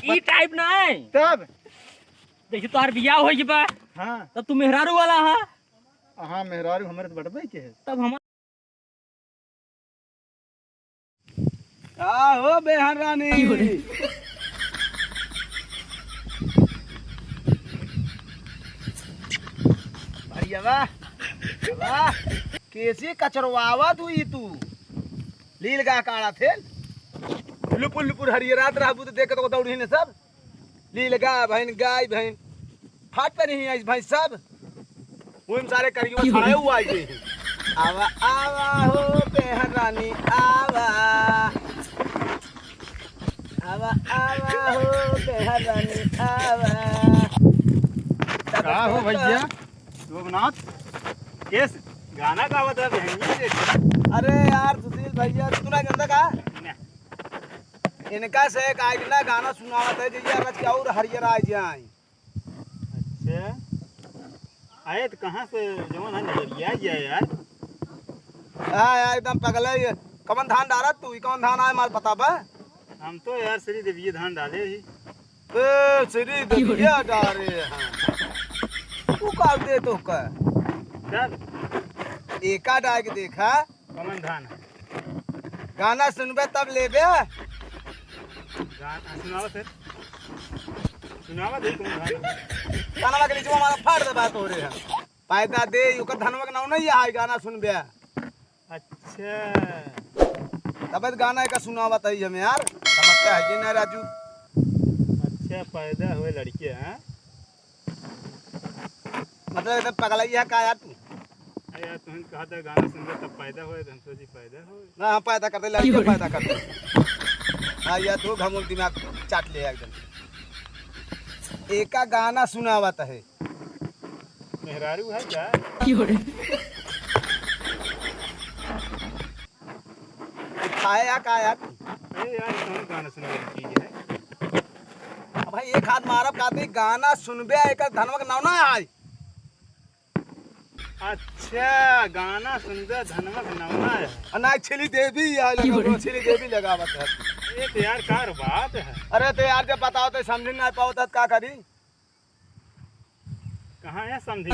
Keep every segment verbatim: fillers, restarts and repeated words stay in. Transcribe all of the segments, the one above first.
ई type ना है। तब? जैसे तोहार बियाह होइ बा, हाँ। तब तू मेहरारू वाला हा। हाँ, मेहरारू हमरे तो बटबे के है। तब हम का हो बेहन रानी? की हो रे? भैया वाह, वाह, कैसी कचरवावत हुई तू? लील गा काढ़ा थे, लुपुर लुपुर हरियरात रहबू तो देख के तो दौड़ी ने सब। लील गा भैन, गाय भैन, फाट पे नहीं आई भाई सब। वही में सारे करियो छाए हुआ आई गए। आवा, आवा हो बेहन रानी, आवा। आवा, आवा हो बेहन रानी, आवा। का हो भैया? शोभनाथ, केस गाना गावत है बहनिया के। अरे यार सुशील भैया, तू ना जानता का? ना। इनका से एक आज ना गाना सुनावत है, जैया रच के और हरियर आ जाए। अच्छा, आए तो कहाँ से जवन है नजरिया गया यार? हाँ यार, एकदम पगला ही है। कवन धान डालत तू? ई कवन धान आए मार पता बा? हम तो यार श्री देविये धान डाले ही। ए, श्री देविये डाले हैं। तू का दे तो का? चल। एका डाल के देखा। कमन धान है। गाना सुनबे तब लेबे। गाना सुनावा सर। सुनावा दे कौन धान है? कानवा के नीचे हमारा फाड़ दे बात हो रहे हैं। पैदा दे, ओकर धनवा के नाव नहीं है, गाना सुनबे। अच्छा। तब गाना एक सुनावा तई हमें यार। समझता है कि ना राजू? अच्छा, पैदा हुए लड़के हैं। मतलब एकदम पगलैया का यार तू? अरे यार, तुम कहा था गाना सुन रहे तब पैदा हुए, तो हम सोची पैदा हुए। ना, हम पैदा करते, लड़के पैदा करते। हाँ यार, तू घमोल दिमाग चाट ले एकदम। एका गाना सुनावत है। मेहरारू है क्या? खाया का यार? अरे यार, कौन गाना सुनने वाली चीज है? अब भाई एक हाथ मारब का दी, गाना सुनबे, एकर धनवा के नाव ना आए। अच्छा, गाना सुनबे, धनवा के नाव ना आए। आ, ना, छिली देवी आए लगा, छिली देवी लगावत है। ये तो यार, कार बात है। अरे तो यार, जब बताओ तो समझ ना पाओ तो का करी? कहाँ है समधी?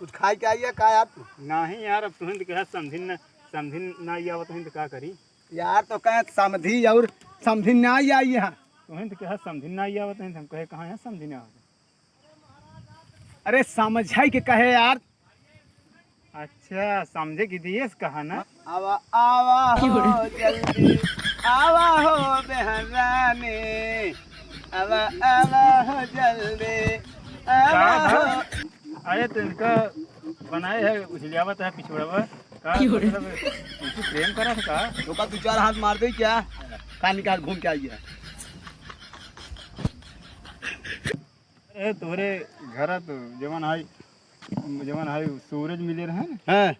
कुछ खाए के आई है का यार तू? नहीं यार, अब तुहिन तो कहा समधी न, समधी ना आई आवत हैं तो का करी? यार तो कहे समधी और समधी ना आई आई है। तुहिन तो कहा समधी ना आई आवत हैं, हम कहे कहाँ है समधी ना आवत हैं? अरे समझाई के कहे यार। अच्छा, समझे कि दिए से कहा ना? आवा, आवा हो जल्दी, आवा हो बेहरानी, आवा, आवा हो जल्दी, आवा का हो। भा-, अरे तो इनका बनाए है, उछलियावत है पिछुड़वा। का मतलब, उनसे प्रेम करा था का? ओका दो चार हाथ मार दे क्या? कान निकाल घूम के आई है। ए, तोहरे घर तो जवन हाई, जवन हाई सूरज मिले रहे न? हाँ।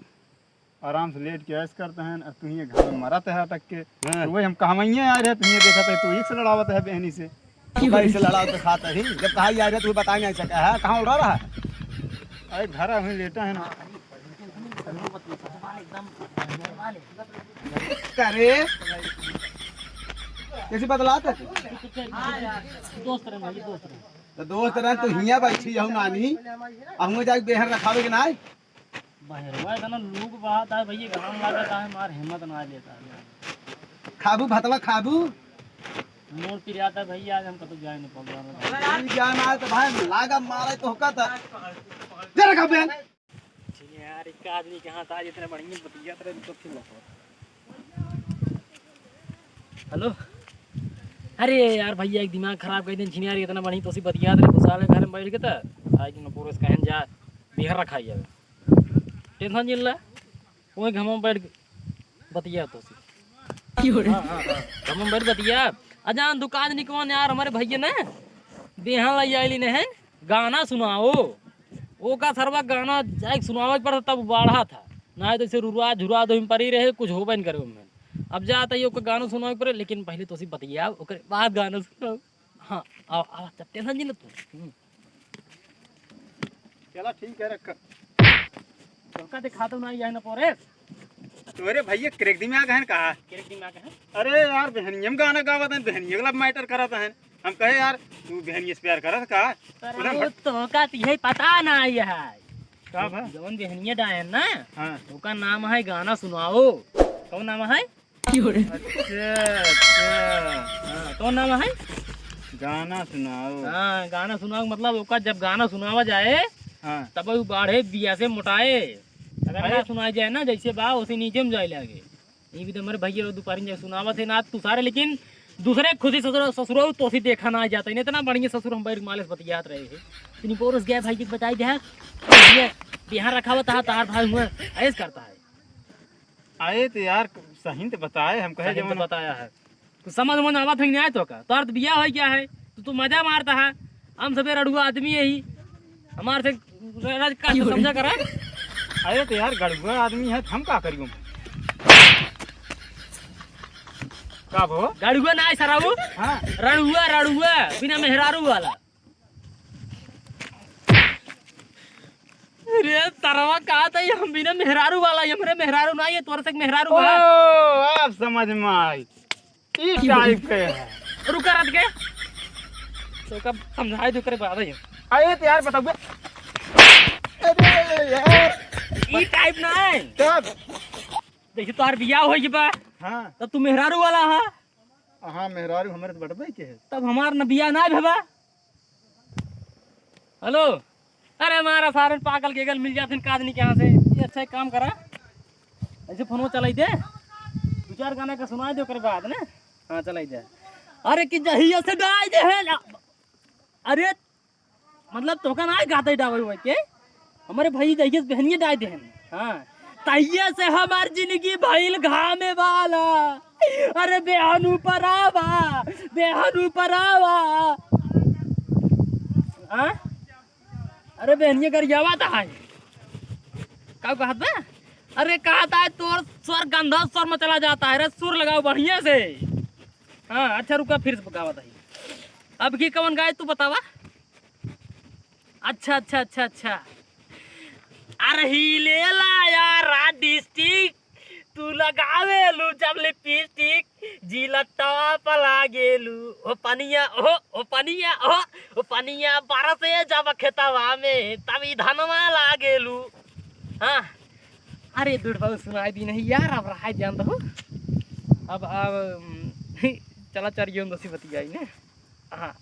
आराम से लेट के ऐश करते हैं, अब तू ये घर में मरत है अटक के। हाँ। तो वही हम कहवइये आ रहे, तू ये देखत है, तू एक से लड़ावत है बहनी से। तू भाई से लड़ाओ तो खाता ही, जब कहा आ रहे, तू बताए नहीं सका है, कहाँ उड़ा रहा है? अरे घर में लेटा है ना। करे, कैसी बतलात है? हाँ यार, दोस्त रहे भाई, दोस्त रहे। तो दोस्त रहे तो हियाँ बैठी हूँ नानी, अब हुआँ जाके बेहर रखावे के नाय। बहरवा इतना लूक बहात है भैया, घाम लागत है, मार हिम्मत ना लेता है। खाबू भतवा खाबू? मोर पिरियात है भैया, आज हम कतौ जाए नहीं पाबे। तू जाना है तो भाई लागा मारे तो होका था। जरा का बहन। यार, एक आदमी के हाथ आज इतने बढ़िया बतियात रहे, तो फिर लफड़ा। हेलो। अरे यार भैया, एक दिमाग खराब कर दिन छिनियार, इतना बढ़िया तोसी बतियात रहे, घुसा ले घर में बैठ के त। आज दिन पूरे कहन जा, बिहार रखा ही जावे। टेंशन जिन ला, वही घमों बैठ के बतिया तोसी। की हो रे? हाँ, हाँ, हाँ। घमों बैठ बतिया। अजान दुकान निकमान यार, हमारे भैया ने बिहान लाई आइली ने हैं। गाना सुनाओ। ओका सरवा गाना जाए के सुनावे के पड़ता, तब बाढ़ा था। ना तो इसे रुआ झुरा दो परी रहे, कुछ होबे न करे ओमे। अब जाता ही ओका गाना सुनावे के पड़े, लेकिन पहले तोसी बतिया, ओकरे बाद गाना सुनाओ। हाँ, आओ, आओ, तब टेंशन नहीं लेते। हम्म। चला ठीक है, रख। चलका दिखा दो ना, यही ना पोरे। तोरे भैया crack दिमाग हन का? Crack दिमाग हन। अरे यार, बहनिया में गाना गावत हन, बहनिया के love matter करत हन। हम कहे यार, तू बहनिया से प्यार करत का? अरे उधर वो हट। तो का तुझे पता ना है। का बा? जवन बहनिया डायन ना, हाँ। ओका नाम है गाना सुनाओ। कौन नाम है? अच्छा, अच्छा। हाँ, कौन नाम है? गाना सुनाओ। हाँ, गाना सुनाओ, मतलब ओका जब गाना सुनावा जाए, हाँ। तब वो बाढ़े बिया से मोटाए। अगर अरे। ना सुनाई जाए ना, जैसे बा, उसे नीचे में जाए लागे। ये भी तो हमारे भैया लोग दुपारी में सुनावत है ना, तू सारे, लेकिन दूसरे खुशी ससुर, ससुरो तो सी देखा ना जाता है। इतना बढ़िया ससुर हम बैठ माले से बतियात रहे हैं। इतनी बोरस गया भाई जी को बताई दे, ये बिहार रखा हुआ, तार, तार भाई हुआ, ऐस करता है। आए तो यार, सही तो बताए, हम कहे सही तो जवन बताया है। कुछ समझ में आवत है कि नहीं आए तो का? तोर तो बिया होई क्या है? तू तो मजा मारता है। हम सबे रड़ुआ आदमी है ही। हमार से राज का समझा करा। अरे तो यार, गड़ुआ आदमी है, हम का करियो? का भो? गड़ुआ ना है सराऊ। हाँ। रड़ुआ, रड़ुआ, बिना मेहरारू वाला। अरे सरवा, कहा था ये हम बिना मेहरारू वाला, ये हमरे मेहरारू ना, ये तोर से मेहरारू ओ, बा। अब समझ में आई। ई type के है। रुका रात के। तो कब समझाए दो करे बाद है। अरे तो यार बताओ। अरे यार। ई type ना है। तब? देखिए तोहार बियाह होई बा। हाँ। तब तू मेहरारू वाला हा। हाँ, मेहरारू हमरे तो बटबे के है। तब हमार न बियाह ना भेबा। हेलो, अरे हमारा सारे पागल गेगल मिल जाते हैं कादनी के यहाँ से। ये अच्छा एक काम करा, ऐसे फोन चलाई दे, दो चार गाना का सुनाई दे ओकर बाद ना। हाँ, चलाई दे। अरे कि जहिया से डाई दे है ना, अरे मतलब तोका ना गाते डावे हुए के, हमारे भाई जहिया से बहनिया डाई दे हैं। हाँ, तहिया से हमार जिंदगी भइल घामे वाला। अरे बेहन ऊपर आवा, बेहन ऊपर आवा। हाँ? अरे बहनिया गरियावा तो है। का कहत बा? अरे कहत है तोर स्वर गंधा स्वर में चला जाता है रे, सुर लगाओ बढ़िया से। हाँ, अच्छा रुका, फिर से गावत है। अब की कवन गाए तू बतावा? अच्छा, अच्छा, अच्छा, अच्छा। अरे हिले ला यारा डिस्ट्रिक्ट, तू लगावेलू जब लिपस्टिक, जिला टॉप लागेलू। ओ पनिया, ओ, ओ पनिया, ओ, ओ पनिया बरसे जब खेतवा में, तब ई धनवा लागेलू। हाँ, अरे दुर्भाव सुनाई दी नहीं यार, अब रहाई जान दो। अब, अब, हम्म, चला चरियो दोसी बतियाई ने। हाँ,